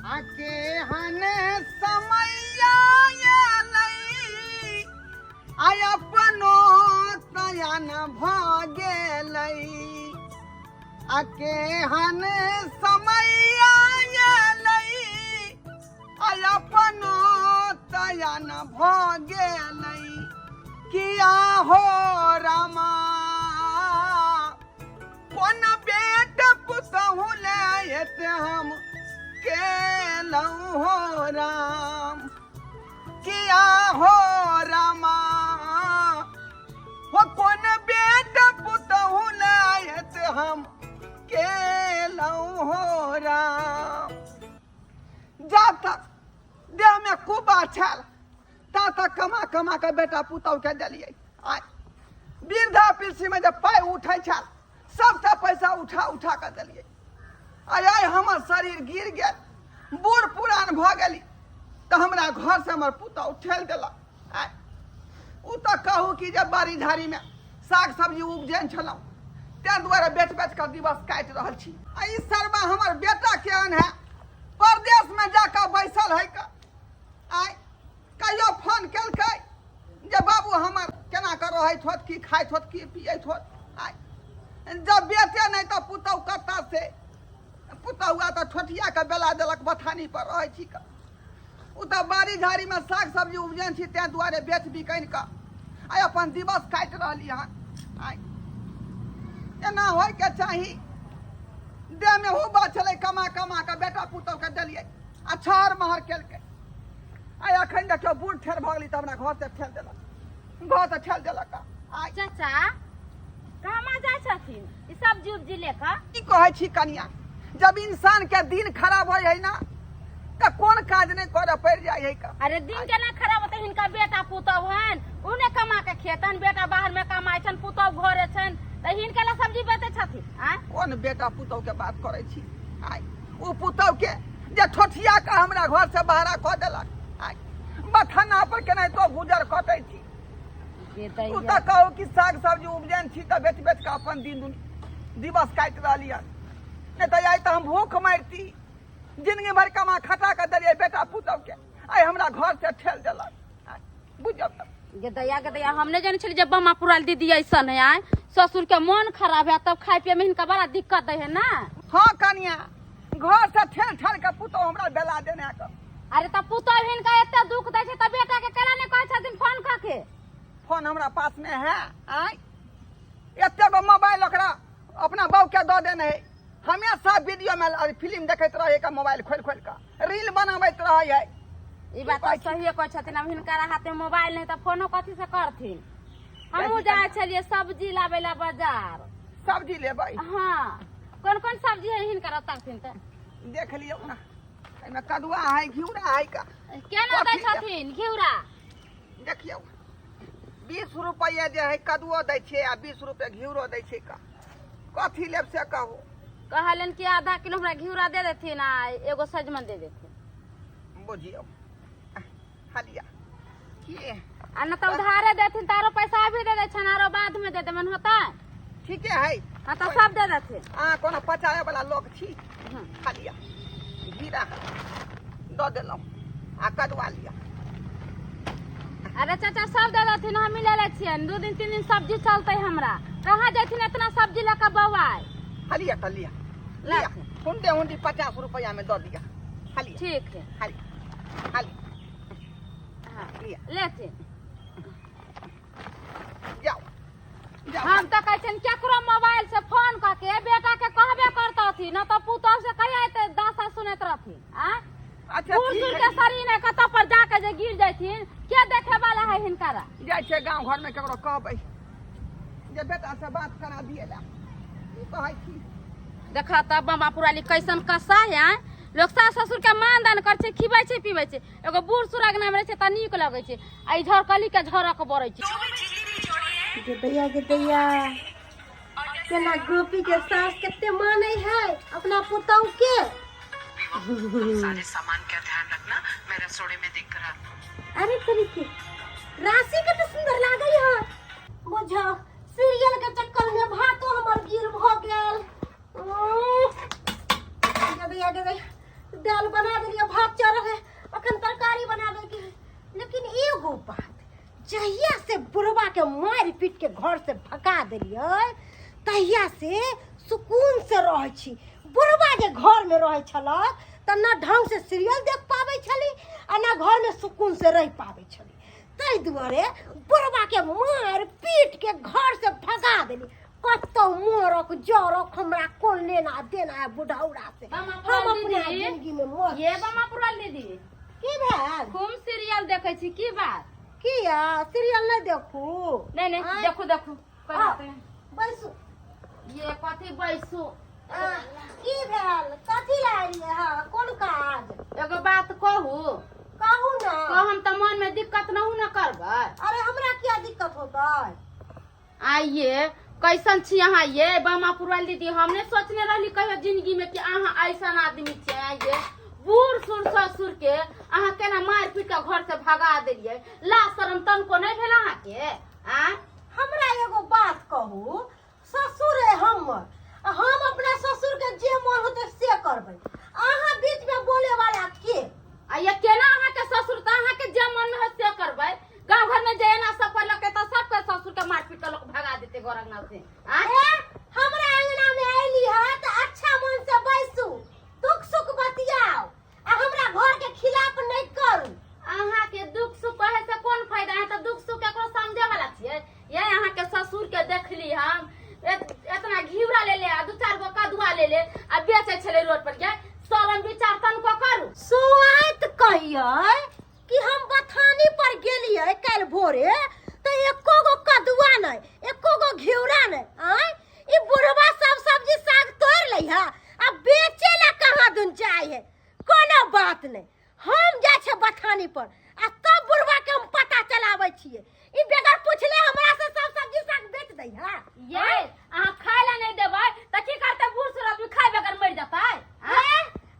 आके हने समैया एलै, आय अपनो तयन भऽ गेलै। आके हने समैया एलै, आय अपनो तयन भऽ गेलै। किया हो रामा, कोन बेट पुतहु ले एते हम केलहुँ हो राम। किया हो रामा, हो कोन बेट पुतहु ले एते हम केलहुँ हो राम। जा तक देह में कुबा छल ता तक कमा कमा के बेटा पुतहु के देलियै। आइ वृद्धा पेंशन जे पाइ उठै छल सबटा पैसा उठा उठा कऽ देलियै। आइ आइ हमर शरीर गिर गेल, बूढ़ पुरान भऽ गेली तऽ हमरा घरसँ हमर पुतहु ठेल देलक। आइ ओ तऽ कहू कि जे बाड़ी झाड़ीमे साग सब्जी उपजेने छलहुँ, ताहि दुआरे बेच बेच कऽ दिवस काटि रहल छी। आ ई सरबा हमर बेटा केहन है, परदेशमे जाकऽ बैसल है कऽ। आइ कहियो फोन केलकै जे बाबू हमर केना कऽ रहैत होत, की खाइत होत, की पियैत होत। आइ जब बेटे नहि तऽ पुतहु कतऽ से? पुतहुआ तऽ ठोठिया के बेला देलक, बथानी पर रहै छी कऽ। ओ तऽ बाड़ी झाड़ीमे साग सब्जी उपजेने छी, ताहि दुआरे बेच बिकनि कऽ आइ अपन दिवस काटि रहली हन। आइ एना होइके चाही? देहमे हुबा छलै, कमा कमा कऽ बेटा पुतहुके देलियै आ छहर महर केलकै। आइ अखन देखियौ बूढ़ ठेर भऽ गेली तऽ हमरा घर से ठेल देलक, घर से ठेल देलक। आइ चाचा कहाँ जाइ छथिन ई सब्जी उब्जी लेकर? की कहै छी कनिया, जब इंसान के दिन खराब होइ है ना तऽ कोन काज नहि करऽ पड़ि जाइ है का। अरे दिन केना खराब होतै? हिनका बेटा पुतहु हन, उ ने कमा के खेतन। बेटा बाहर में कमाइ छन, पुतहु घरे छन, तऽ हिनका ला सब्जी बेचै छथिन? आँय कोन बेटा पुतहु के बात करै छी? आइ ओ पुतहु के जे ठोठिया के हमरा घर से बहरा कऽ देलक, आइ बथाना पर केनाहितो गुजर कटै छी। ओ तऽ कहू कि साग सब्जी उपजन छी तऽ बेच बेच कऽ अपन दिन दुन दिवस काटि रहली हन, नहि तऽ आइ तऽ हम भूख मारती। जिंदगी भरि कमा खटा कऽ देलियै बेटा पुतहु के, आइ हमरा घर से ठेल देलक। बुझब तऽ गेदैया गेदैया, हम नहि जानै छलियै जे बमा पुराल दीदी ऐसन है। आय ससुर के मन खराब है तब खाय पिए में हिनका बड़ा दिक्कत दै है ना। हाँ कनिया, घर से ठेल ठेल के पुतहु हमरा बेला देने के। अरे तऽ पुतहु हिनका एते दुख दै छै तऽ बेटा के केना नहि कहै छथिन फोन कऽ के? फोन हमरा पास में है। आय एते गो मोबाइल ओकरा अपना बाबू के दऽ देने है, हमेशा वीडियो में अरे फिल्म देखैत रहे का, मोबाइल खोल खोल के रील बनाबैत रहे है। ई बात तऽ सहिए कहै छथिन। अब हिनका हाथ में मोबाइल नहि तऽ फोनो कथी से करथिन? हमहूँ जाइ छलियै सब्जी लाबै ला बाजार। सब्जी लेबै? हाँ। कोन कोन सब्जी है हिनकर ओतऽ तऽ? देख लियौ ना, एहिमे कदुआ है, घिउरा है का। केना दै छथिन घिउरा? देखियौ, 20 रुपैआ जे है कदुओ दै छियै आ 20 रुपए घिउरो दै छियै का। कथी लेब से कहू। कहलन कि आधा किलो हमरा घिउरा दे देथिन आ एगो सजमन दे देथिन। बुझियौ हलिया की आ न तऽ उधारे देथिन तऽ आरो पैसा अभी दे दै छनि, आरो बाद में दे देबनि, होतै? ठीके है। हाँ तऽ सब दे देथिन। अहाँ कोनो पचाए वाला लोक छी। हलिया घिरा दऽ देलहुँ आ कदुआ लिअ। अरे चाचा सब दे देथिन, हम ले लै छियनि। 2 दिन 3 दिन सब्जी चलतै हमरा। कहाँ जैथिन इतना सब्जी लऽ कऽ बौआइ? हलिया तऽ लिअ, लिअ हुंडे हुंडी 50 रुपैआ में दऽ दिअ। हलिया। ठीक है। हलिया हलिया। हाँ लिअ। लेथिन। जाउ जाउ। हम तऽ कहै छियनि केकरो मोबाइल से फोन कऽ के बेटा के कहबे करतथिन, न तऽ पुतहु से कहिया एते दासा सुनैत रहथिन? आँय अच्छा बूढ़ ठीक सूढ़ है। के शरीर है, कतऽ पर जाके जे गिर जैथिन, के देखे वाला है हिनकरा? जाइ छै गाँव घरमे ककरो कहबै जे बेटा से बात करा दिए ला, की कहै छी? देखा तऽ बम्बा पुराली कैसन कसा है। आँय लोक सास ससुर के मान दान करै छै, खिबै छै पिबै छै। एगो बूढ़ सूढ़ अंगना मे रहै छै तऽ नीक लगै छै, आ ई झरकली के झरक बरै छै। गेदैया गेदैया, केना गोपी के सास कते मानै है अपना पुतहु के। सारे सामान का ध्यान रखना, मैं रसोड़े में देख कर आती हूँ। अरे तरीके राशि कते सुंदर लागै है। बुझो सीरियल के चक्कर में भातो हमर गिर भ गेल। गेदैया गेदैया, दाल बना देलियै, भात चढ़ल है, अखन तरकारी बनाबे के है। लेकिन एगो बात, जहिया से बुढ़वा के मारि पीट के घर से भगा देलियै तहिया से सुकून से रहै छी। बुढ़वा जे घर में रहै छलक तऽ न ढंग से सीरियल देख पाबै छली आ न घर में सुकून से रहि पाबै छली। ताहि दुआरे बुढ़वा के मारि पीट के घर से भगा देली। कतौ मरक जरक हमरा कोन लेना देना है बुढ़ौरा से, बमा हम पुरल अपना दीदी। जिंदगी में मस्त। ये बमा पुरल दीदी, की भेल? खूब सीरियल देखै छी, की बात? किया सीरियल नहीं देखू? नहीं नहीं। आँय? देखू देखू, कोई बात नहीं। बैसू। ये कथी बैसू? आ, की भेल? कथी लए एलियै हँ? कोन काज? एगो बात कहू? कहू ना। कहम तऽ मन में दिक्कत नहु न करबै? अरे हमरा किया दिक्कत होतै? आइए कैसन छी अहाँ ये बामा पुरवाल दीदी? हम नहीं सोचने रहली कहियो जिंदगी में कि अहाँ ऐसन आदमी छियै। आइए बूढ़ सुर ससुर के अहाँ केना मारि पीट के घर से भगा देलियै, ला शरम तनको नहीं भेल अहाँ के? आ हमरा एगो बात कहू, ससुर है हमर, आ हम अपना ससुर के जे मन होतै से करबै, अहाँ बीच में बोले वाला के? आ ये केना अहाँ के ससुर तऽ अहाँ के जे मन में होत से करबै? गाँव घर में जे एना सब करलकै तऽ सबके ससुर के मारि पीट के लोक भगा देतै घर अंगना से। आ ए, हमरा अंगना में अयली है तऽ अच्छा मन से बैसू, दुख सुख बतियाओ आ हमरा घर के खिलाफ नहीं करू। अहाँ के दुख सुख कहे से कोन फायदा है? तऽ दुख सुख केकरो समझे वाला छियै? ये अहाँ के ससुर के देखली हम, एतना घिउरा ले ले आ दू चार गो कदुआ ले ले आ बेचै छलै रोड पर। ये शरम विचार तनको करू। सुआइत कहियै कि हम बथानी पर गेलियै काल्हि भोरे तऽ एको गो कदुआ नहि, एको गो घिउरा नहि। आँय, ई बुढ़वा सब सब्जी साग तोड़ि लै है आ बेचे ला कहाँ दुन जाइ है। कोनो बात नहि, हम जाइ छियै बथानी पर आ तब बुढ़वा के हम पता चलाबै छियै, ई बगैर पुछले हमरा से सब सब्जी साग बेच दै है। ये अहाँ खाय ला नहीं देबै तऽ की करतै बूढ़ सूढ़ आदमी? खाय बगैर मरि जेतै? ए,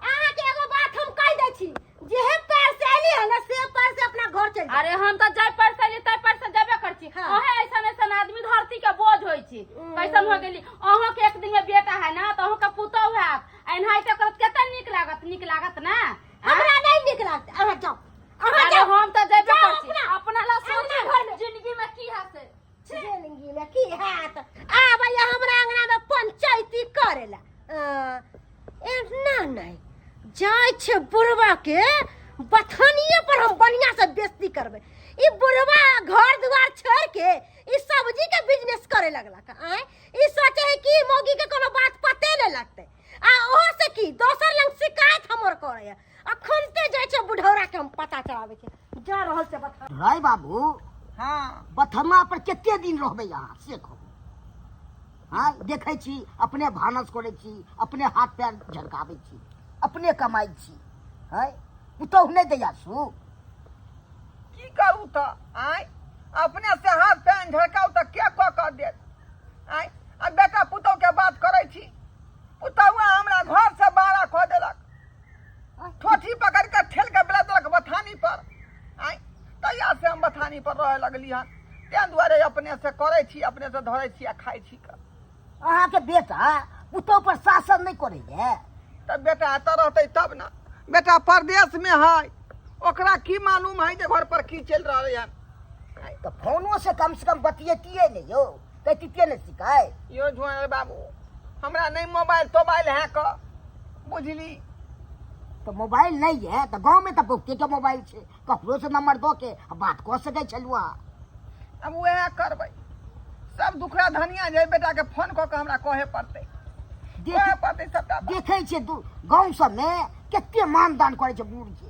अहाँके एगो बात हम कहि दै छी, जेहे पैर से अयली है ना से पैर से अपना घर चलि जाउ। अरे हम तऽ जाय पर से अयली ताहि पर से जेबे करै छी। हाँ। अहें ऐसन ऐसन आदमी धरती के बोझ होइ छी। कैसन हो गेली? अहाँ के एक दिन में बेटा है ना तऽ अहाँ के पुतहु हैत, एनाहिते करत कते नीक लागत? नीक लागत ना? हमरा नहीं नीक लागत, अहाँ जाउ, अहाँ अरे जाउ। हम तऽ जेबे जाउ करै छी। अपना अपना ला अंगना घर सोचू में। जिंदगी में की है से। जिंदगी में की हैत? आबैया हमरा अंगना में पंचायती करेला। एना नहीं जाइ छै, बुढ़वा के बथानिए पर हम बढ़िया से बेइज्जती करबै। ई बुढ़वा घर दुआर छोड़ के ई सब्जी के बिजनेस करे लगलक। आँय, ई सोचे है कि मौगी के कोनो बात पते नहीं लगतै, आ ओहो से की दोसर लंग शिकायत हमर करे है। अखन ते जाइ छै बुढ़ौरा के हम पता चलाबै छै, जा रहल छै बथान। राय बाबू। हाँ। बथना पर कते दिन रहबै अहाँ से कहू? हाँ, देखै छी अपने भानस करै छी, अपने हाथ पैर झरकाबै छी, अपने कमाइ छी। है पुतहु नहि दैया सु? की करू तऽ? आँय, अपने से हाथ पैर झरकाउ तऽ के कऽ कऽ देत? आँय, आ बेटा पुतहु के बात करै छी, पुतहुआ हमरा घर से बाहर कऽ देलक, ठोठी पकड़ के ठेल के बेला देलक बथानी पर। आँय, तहिया से हम बथानी पर रहे लगली हन, तें दुआरे अपने से करै छी, अपने से धरै छी आ खाइ छी। अहाँके बेटा पुतहु पर शासन नहि करैए? तऽ बेटा एतऽ रहतै तब ने, बेटा परदेश में है, ओकरा की मालूम है जे घर पर की चलि रहलै हन। तऽ फोनो से कम से कम बतियतियै ने यौ, कहितियै ने शिकायत। यो झुआर बाबू, हमरा नहि मोबाइल तोबाइल है क बुझली। तऽ मोबाइल नहि यऽ तऽ गाँवमे तऽ बहुते के मोबाइल छै, ककरो से नंबर दऽ के आ बात कऽ सकै छलहुँ अहाँ। अब वएह करबै, सब दुखड़ा धनिया जे बेटा के फोन कऽ के हमरा कहे पड़तै, कहे पड़तै सबटा बात। देखै छियै दू गाँव सबमे कते मानदान करै छै बूढ़के,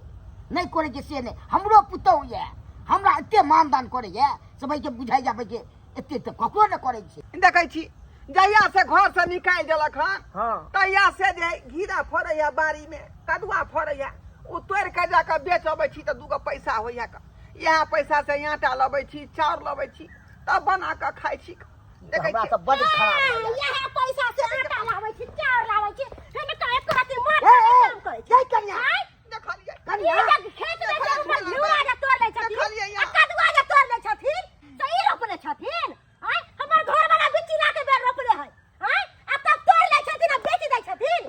नहि करै छै से नहि। हमरो पुतहु यऽ, हमरा एते मानदान करैए सबके बुझाइ जाबै जे एते तऽ ककरो नहि करै छै। देखै छी जहिया से घर से निकालि देलक हन हाँ। तहिया से जे घीरा फड़ैया बाड़ी में, कदुआ फड़ैया, ओ तोड़ि के जाकऽ बेच अबै छी तऽ दूगो पैसा होइया क, इएह पैसा से आटा लबै छी, चाउर लबै छी, तब बना कऽ खाइ छी। देखै हमरा छी तऽ बड्ड खराब लगैया। इएह पैसा से आटा लाबै छी, चाउर लाबै छी, हिनका एको रत्ती माथा ए, ए, नहि काम करै छै। जय कन्या। आँय? देखलियै। कन्या। ई जे खेत में जे हमर घिउरा जे तोड़ि लै छथिन, देखलियै आ कदुआ जे तोड़ि लै छथिन, से ई रोपने छथिन? आँय, हमर घर वाला बिच्ची ला के बेर रोपने है। आँय, आ तब तोड़ि लै छथिन आ बेच दै छथिन।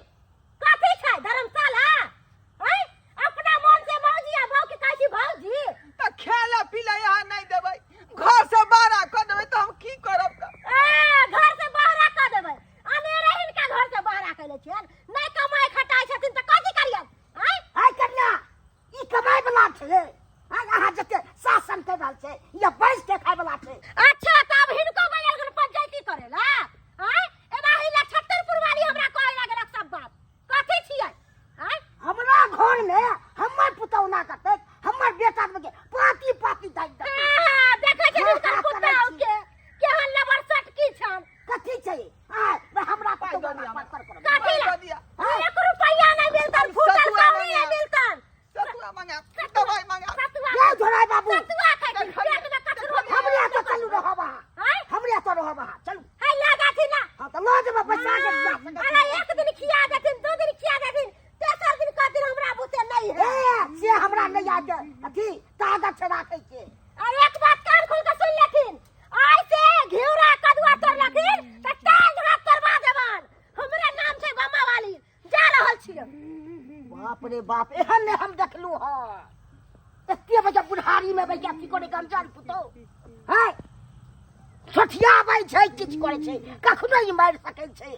कथी छै धर्मशाला? खायवला छै ये। अहाँ जते शासन कर रहल छै या बैस के खायवला छै। अच्छा तब हिनको गयल गन पंचायती करेला आय एना ही लछत्तरपुर वाली हमरा कहे लागल सब बात कथी छियै आय हमरा घर में हमर पुतौह ना करतै, हमर बेटा के पाती पाती दाइ देतै। हाँ, देखै छै हाँ, हिनकर हाँ, पुतौह करै छी। के केहन लबर सटकी छन। कथी छै आय हमरा पाइ पुतौह दऽ दिअ पर पर करब। कथी ला? दऽ दिअ। एक रुपैया नहीं मिलतन, फूटल सतुआ कौड़ी नहीं मंगायब। मिलतन। सतुआ मंगायब, दवाई मंगायब। सतुआ ये झोराइ बाबू। सतुआ खाइ पेट में कचरो। हमरे एतऽ चलू रहब अहाँ। आय हमरे एतऽ रहब अहाँ, चलू। है लगा थी ना। हाँ तऽ लऽ जेबै पैसा के जा सकैत अरे छी। एक दिन खिया देथिन, दू दिन खिया देथिन, तेसर दिन कहथिन हमरा बुते नहीं है। ए से हमरा नहीं आते अथी ताकत छै राखै के। और एक बात कान खोल के सुन लेथिन, आइ से घिउरा कदुआ तोड़लखिन तऽ टांग हाथ तोड़वा देबन। हमरे नाम छै बम्मा वाली। जा रहल छियै। बाप रे बाप, एहन नहि हम देखलू हँ। एते बजे बुढ़ारी में भैया की करे गंजन पुतौ हैं ठठियाबै छै, किछु करै छै, कखनो ई मारि सकै छै।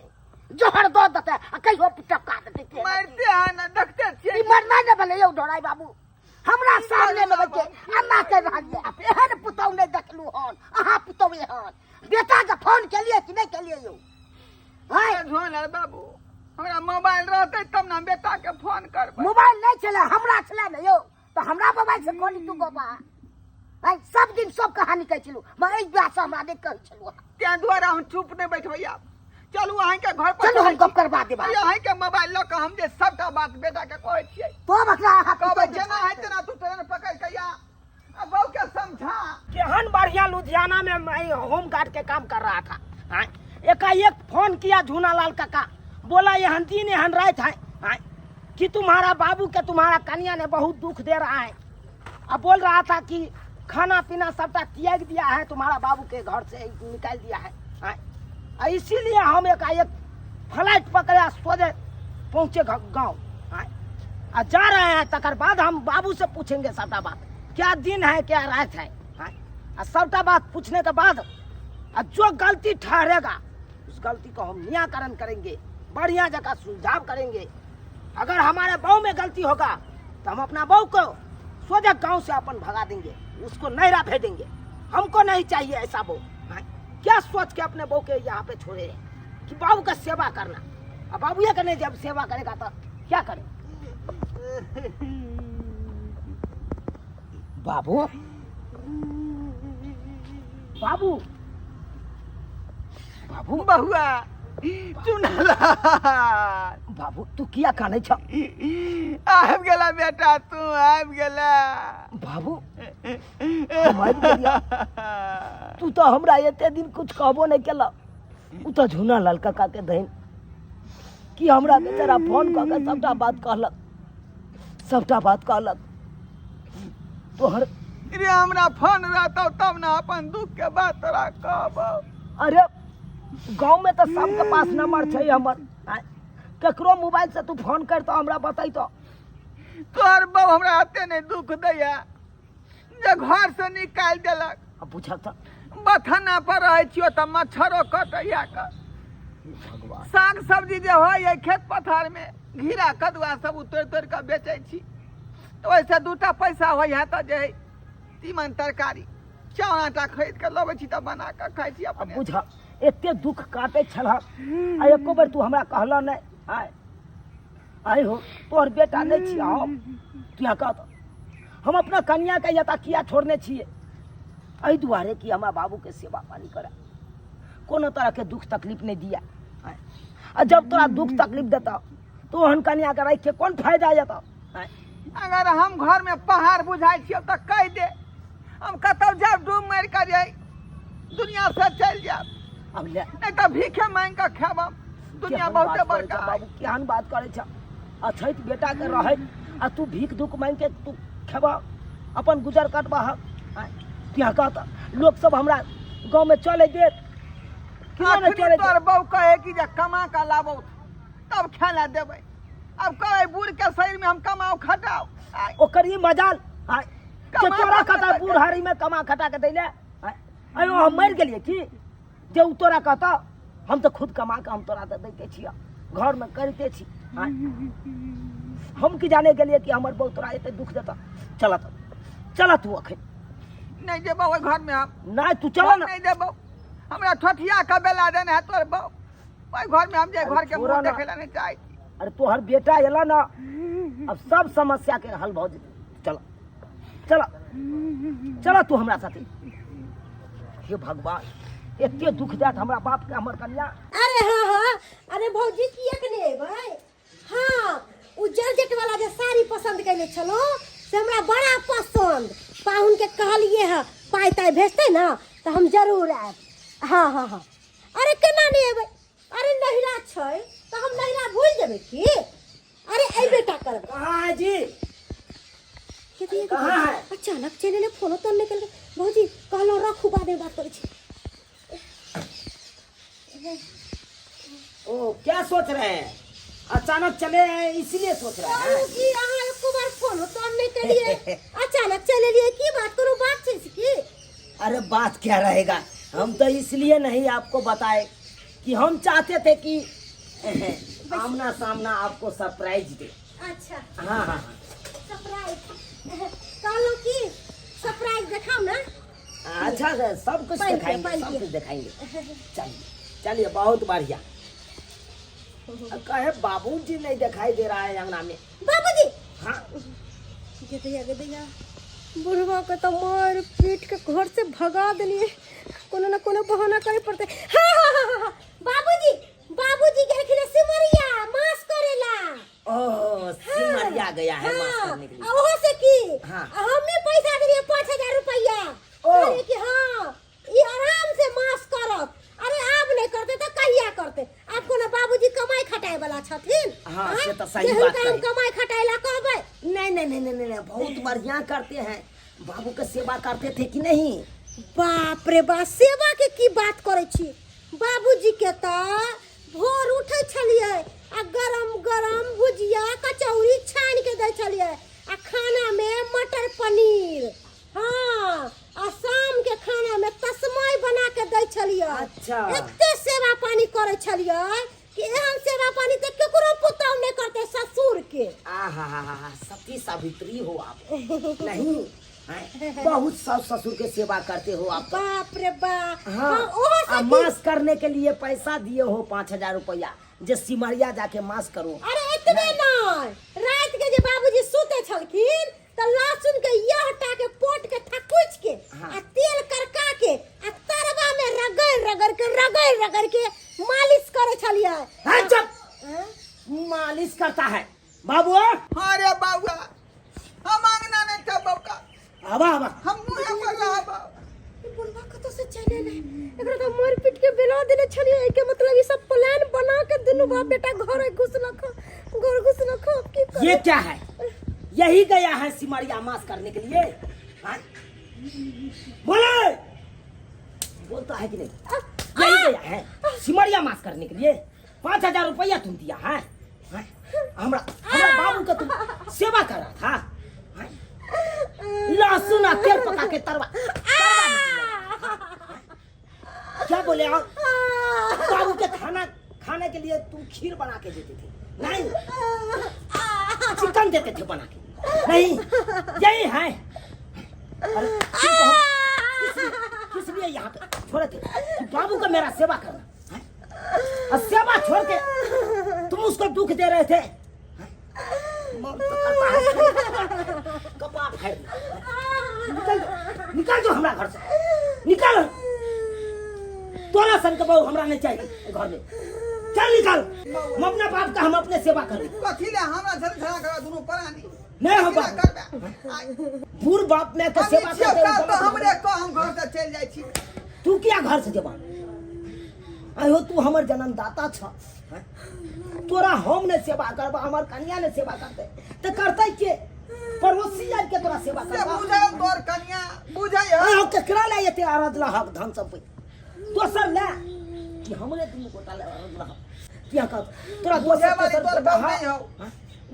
जहर दऽ देतै आ कहियो टपका देतै के। मारिते है ना, देखते छियै। ई मरनाइ नहि भेलै यौ ढोराइ बाबू, हमरा सामने में बैठ के एना करि रहल यऽ। एहन पुतौ नहि देखलू हन अहाँ पुतौ एहन। बेटा के फोन केलियै कि नहि केलियै यौ? हैं झोनल बाबू, हमरा मोबाइल रहतै तब ने हम बेटा के फोन करबै। मोबाइल नहि छलै, हमरा छलै ने यौ, तऽ हमरा मोबाइल से कहली तू गपा। आइ सब दिन सब कहानी कहै छलहुँ, मगर एहि बात से हमरा नहि कहै छलहुँ। तें दुआरे हम चुप नहि बैठबै आब। चलू अहाँके घर पर। चलू हम गप करबा देब। अहाँके मोबाइल लऽ कऽ हम जे सबटा बात बेटा के कहै छियै। तब एकरा अहाँ कहबै जेना है तेना तू ट्रेन पकड़ के आ आ बहू के समझा। केहन बढ़िया लुधियाना में मैं होम गार्ड के काम कर रहा था। हाँ? एकाएक फोन किया झूनालाल काका, बोला एहन दिन एहन रात है, हाँ? कि तुम्हारा बाबू के तुम्हारा कन्या ने बहुत दुख दे रहा है। अब बोल रहा था कि खाना पीना सबटा त्याग दिया है, तुम्हारा बाबू के घर से निकाल दिया है, हाँ? आ इसीलिए हम एकाएक फ्लाइट पकड़े सोझे पहुँचे गाँव, हाँ? आ जा रहे हैं, तकर बाद हम बाबू से पूछेंगे सबटा बात, क्या दिन है क्या रात है, हाँ? आ सबटा बात पूछने के बाद आ जो गलती ठहरेगा उस गलती को हम निराकरण करेंगे, बढ़िया जगह सुलझाव करेंगे। अगर हमारे बहू में गलती होगा तो हम अपना बहू को सोझे गांव से अपन भगा देंगे, उसको नैरा भेजेंगे। हमको नहीं चाहिए ऐसा बहू। हाँ? क्या सोच के अपने बहू के यहाँ पे छोड़े हैं कि बाबू का सेवा करना, अब बाबू ये नहीं जब सेवा करेगा तो क्या करे। बाबू बाबू बाबू बहुआ चुनालाल बाबू तू किया कानै छ? आबि गेला बेटा, तू आबि गेला। बाबू हम आबि गेलिया। तू तो हमरा एते दिन कुछ कहबो नहीं केला। उ तो झूना लाल काका के दहिन कि हमरा बेचारा फोन कऽ के सबटा बात कहलक, सबटा बात कहलक तोहर। रे हमरा फोन रहतौ तब ने अपन दुख के बात तोरा कहबौ। अरे गाँव में तो सबके पास नंबर छै हमर, केकरो मोबाइल से तू फोन कर तो हमरा बतैतो। तोहर बहू हमरा एते नहीं दुख दैया जे घर से निकालि देलक। अब पूछक तऽ बथाना पर रहै छियो तऽ मच्छरो कटैया के। भगवान। साग सब्जी जे होइए खेत पथार में घिरा कदुआ सब उतोड़ि तोड़ि कऽ बेचै छी, तऽ ओहिसँ दूटा पैसा होइए तऽ जे हइ तीमन तरकारी चाउर आटा खरीद कऽ लबै छी तऽ बना कऽ खाइ छी अपने। बुझ एते दुख काटै छलह आ एको बेर तू हमरा कहलह नहि। आय आय हो तोहर बेटा नहि छियै हम, तू यहाँ कह हम अपना कन्या के एतऽ किया छोड़ने छियै? एहि दुआरे कि हमरा बाबूके सेवा पानी करै, कोनो तरहके दुख तकलीफ नहि दिया। आ जब तोरा दुख तकलीफ देता तो ओहन कन्या के राखि के कोन फायदा जेतौ? अगर हम घर में पहाड़ बुझाइ छियौ तऽ कहि दे, हम कतौ जायब डूब मारि कऽ जाय दुनिया से चलि जायब। अब ले नहीं तऽ भीखे मांगि कऽ खायब हम। दुनिया केहन बहुते बात करै बड़का छह बाबू, केहन बात करै छह? अछैत बेटा के रहैत आ तू भीख दुख मांगि के तू खेबह, अपन गुजर कटबह। किया कहत लोक सब हमरा गाँव में चले देत? किया नहि अखनी चले देत? तोहर बहू कहे कि जे कमा कऽ लाबौ तब खाय लए देबै। अब कहे बूढ़ के शरीर में हम कमाओ खटाओ। आय। ओकर ई मजाल आय, जे कमा तोरा खटा कहता के बूढ़ हारी में कमा खटा के दैले। आय, आयो हम मरि गेलियै की जे उ तोरा कहता? हम तऽ खुद कमा के हम तोरा दऽ दैते छियै, घर में करिते छी। आय, हम की जाने गेलियै कि हमर बहू तोरा एते दुख देता। चल तऽ चल तू अखन। नहीं जेबौ ओहि घर में हम। नहीं तू चल ना। नहीं जेबौ, हमरा ठोठिया के बेला देने है तोर बहू, ओहि घर में हम जे अरे घर के छोड़ा मुंह ना। देखे ला नहीं चाहै छी। अरे तोहर बेटा एला ना, अब सब समस्या के हल भऽ जेतै। चल चल चल तू हमरा साथे। हे भगवान, एते दुख देत हमरा बाप के हमर कन्या। अरे हाँ हाँ, अरे भौजी किएक नहि अयबै? हाँ, उ जर्जेट वाला जे साड़ी पसंद कैले छलो से हमरा बड़ा पसंद। पाहुन के कहलिए है पाइ ताइ भेजतै ना तऽ हम जरूर आयब। हाँ हाँ हाँ, अरे केना नहि अयबै? अरे नहिरा छै तऽ हम नहिरा भूलि जेबै की? अरे अयबे टा करबै। कहाँ है जी? कथी कहाँ है? अचानक चलि एलै, फोनो तोन नहि केलकै। भौजी कहलहुँ रखू, बादमे बात करै छी। ओ क्या सोच रहे हैं? अचानक चले आए इसलिए सोच रहे हैं। कहलहुँ कि अहाँ एको बार फोनो तोन नहि केलियै, अचानक चलि एलियै, की बात? कोनो बात छै से की? अरे बात क्या रहेगा, हम तो इसलिए नहीं आपको बताए कि हम चाहते थे कि आमना सामना आपको सरप्राइज दे। अच्छा। हाँ हाँ हाँ। सरप्राइज कहलहुँ की सरप्राइज देखाउ ना। अच्छा सर, सब कुछ पानी पियो, दिखाएंगे, पानी सब पियो। कुछ दिखाएंगे। चलिए चलिए, बहुत बढ़िया। अब कहे बाबूजी नहीं दिखाई दे रहा है अंगना में। बाबूजी। हाँ। गे दैया गे दैया, बुढ़वा के तो मार पीट के घर से भगा देलिए, कोनो ना कोनो बहाना करे पड़ते। हाँ हाँ हाँ हाँ, हाँ बाबूजी, बाबूजी गेलखिन सिमरिया मास करेला। ओ सिमरिया गया है मास हाँ, करने के लिए। आ ओहो से की? हाँ। आ हमें पैसा देलिए 5000 रुपया। ओ। कहलिए कि हाँ ई आराम से मास करत। अरे आब नहीं करते तो कहिया करते? आब कोनो बाबूजी कमाई खटाए वाला छथिन? हाँ, आँय? से तो सही जे बात हुनका हम कही। कमाई खटाए ला कहबै? नहीं नहीं नहीं नहीं नहीं, नहीं, बहुत बढ़िया करते हैं, बाबू के सेवा करते थे कि नहीं? बाप रे बाप, सेवा के की बात करै छी? बाबूजी के तऽ भोर उठै छलियै आ गरम गरम भुजिया कचौड़ी छानि के दै छलियै, आ खाना में मटर पनीर, हाँ, आ शाम के खाना में तस्मई बना के दै छलियै। अच्छा। एते सेवा पानी करै छलियै कि एहन सेवा पानी तऽ केकरो पुतहु नहि करतै ससुर के। आहा, सती सावित्री हो आप। नहीं हैं? बहुत सास ससुर के सेवा करते हो आप। बाप रे बाप। हाँ। हाँ, ओहो आ से की- मास करने के लिए पैसा दिए हो 5000 रुपया, जे सिमरिया जाके मास करो। अरे एतबे नहि, रात के जे बाबूजी सुते छलखिन तऽ लहसुन के यह टा के पोट के थकुच के हाँ। आ तेल करका के आ तरवा में रगड़ रगड़ के रगड़ रगड़ के मालिश करे छलियै। हाँ, चुप। हाँ? मालिश करता है बाबू। हाँ रे बाबूआ, हम अंगना नहीं था बौका। आवा आवा। हम मुँहे पर रहब। ई बुढ़वा कतौ से चलि एलै? एकरा तऽ मारि पीट के बेला देने छलियै, एहिके मतलब ई सब प्लान बना के दुनू बाप बेटा घर घुसलक, घर घुसलक। अब की करू? ये क्या है? यही गया है सिमरिया मास करने के लिए? हाँ? बोले, बोलता है कि नहीं? यही गया है सिमरिया मास करने के लिए? 5000 रुपया तुम दिया है, हाँ? हमरा हमरा बाबू का तुम सेवा कर रहा था, हाँ? लहसुन और तेल पका के तरवा तरवा में दिया। क्या बोले आप? बाबू के खाना खाने के लिए तुम खीर बना के देते थे? नहीं, चिकन देते थे बना के? नहीं, यही है। अरे तुमको हम किस लिए यहाँ पे छोड़े थे कि बाबू का मेरा सेवा करना है? और सेवा छोड़ के तुम उसको दुख दे रहे थे, हैं? मन तो करता है कपार फाड़ दे। निकल जो, निकल जो हमरा घर से निकल। तोरा सन के बहू हमरा नहीं चाहिए घर में, चल निकल। हम अपना बाप का हम अपने सेवा करें। कथी ले हमरा झगड़ा झगड़ा करबा दुनू प्राणी? नहीं हो कथी ले बाप। करबा? आइ, बूढ़ बाप में तो हम सेवा छियौ करते काल हो, तऽ हमरे कह, हम घर से चलि जाइ छी। तू किया घर से जेबा? आयो तू हमर जन्मदाता छ, हैं? तोरा हम ने सेवा करबा, हमर कन्या ने सेवा करते तऽ करते के? पड़ोसी आबि के तोरा सेवा से करबा? बुझै तोर कन्या बुझै हौ। आयो केकरा ले एते अरज लहक धन संपत्ति दोसर ले कि हमरे दुनू गोटा ले अरज लहक? किया कह तोरा बुझै दोसर वाली तेसर तोर गोटा बाप हाँ? नहीं हौ।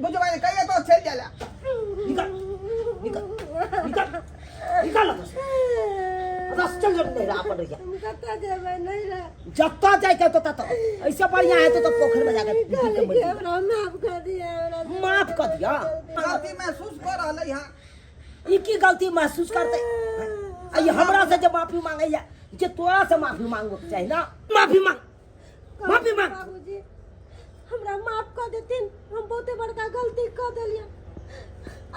बुझै वाली कहिया तो चलि जाला। निकल निकल निकल निकल बस, चल चल नहीं रहा अपन रहिया। हम कतऽ जेबै? नहीं रह। जत्ता जाए के तो तत ऐसे बढ़िया है तो पोखर में जाकर डूब के मर हमरा माफ कर दिया हमरा। माफ कर दिया। गलती महसूस कर रहलै हँ। ई की गलती महसूस करतै आ ई हमरा से जे माफी मांगैया जे तोरा से माफी मांगो के चाही ना माफी मांग माफी मांग बाबूजी हमरा माफ कर देथिन हम बहुते बड़का गलती कर देलियै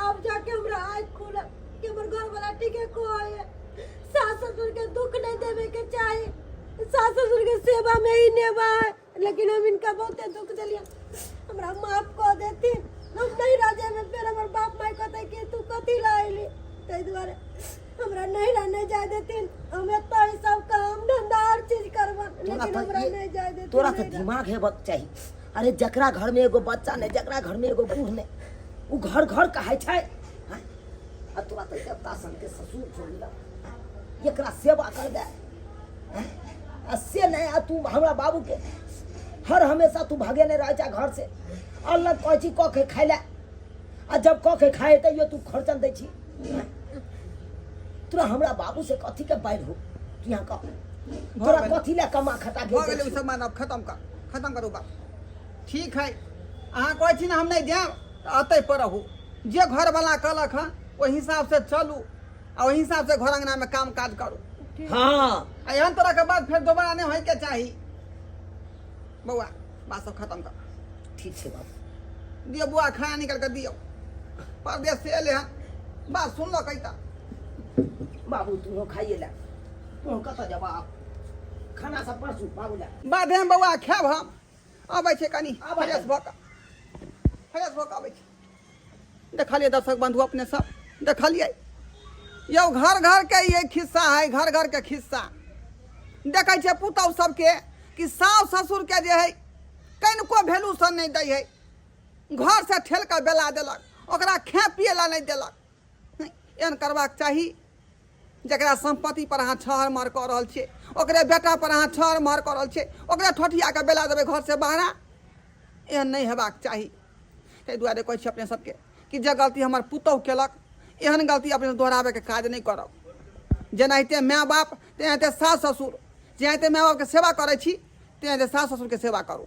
आब जाके हमरा आँखि खुलल कि हमर घरवाला ठीके कहै है सास ससुर के दुख नहीं देवे के चाही सास ससुर के सेवा में ही नेवा है लेकिन हम इनका बहुते दुख दिलियै हमरा माफ कर देथिन हम नहीं रह जाए फिर हमर बाप माय कहते कि तू कथी ला अयली ताहि दुआरे हमरा नहीं रहने जाए देथिन हम एतऽ ही सब काम धंधा हर चीज करबन तोरा लेकिन तऽ हमरा ये- नहीं जाए देथिन तोरा तऽ नहीं रह- दिमाग हेबक चाही अरे जकरा घर में एगो बच्चा नहि जकरा घर में एगो बूढ़ नहि ओ घर घर कहै छै हँ? आ तोरा तऽ देवता सनके ससुर छोड़ मिलल एकरा सेवा कर दे हँ? आ से नहि आ तू हमरा बाबूके हर हमेशा तू भगेने रहै छै घर से अलग कहै छी कऽ के खाय लए आ जब कऽ के खाय तैयो तू खर्चन दै छी तोरा हमरा बाबू से कथी के बैर हो तू यहाँ कह तोरा गेलै। कथी लए कमा खटा के भऽ गेलै ओ सब बात आब खतम कर खतम करू बात ठीक है अहाँ कहै छी ने हम नहि जायब तऽ अतै पर रहू जे घरवला कहलक हँ ओहि हिसाबसँ चलू आ ओहि हिसाबसँ घर अङ्गनामे काम काज करू हाँ आ एहन तरहके बात फेर दोबारा नहि होइके चाही बौआ बात सब खतम कर ठीक छै बाबू दियौ बौआ खाना निकालि कऽ दियौ परदेश से एलै हन बात सुनलक तऽ बाबू तू खाइए ले तू कतऽ जेबा आब खाना सब परसू बाबू ले बाधे में बौआ खायब हम अबै छै कनि आबै फ्रेश भऽ कऽ फ्रेश भऽ कऽ अबै छै देखलियै दर्शक बंधु अपने सब देखलियै यौ घर घर के ये खिस्सा है घर घर के खिस्सा देखै छियै पुतहु सबके कि सास ससुर के जे है कनिको वैल्यू सन नहि दै है घर से ठेल कऽ बेला देलक ओकरा खाए पिए ला नहि देलक एहन करबाक चाही जकरा सम्पत्ति पर अहाँ छहर महर कऽ रहल छियै ओकरे बेटा पर अहाँ छहर महर कऽ रहल छियै ओकरे ठोठिया कऽ बेला देबै घर से बाहरा एहन नहि हेबाक चाही ताहि दुआरे कहै छी अपने सबके कि जे गलती हमर पुतहु केलक एहन गलती अपने दोहराबैके काज नहि करब जेनाहिते माय बाप तेनाहिते सास ससुर जेनाहिते माय बापके सेवा करै छी तेनाहिते सास ससुरके सेवा करू।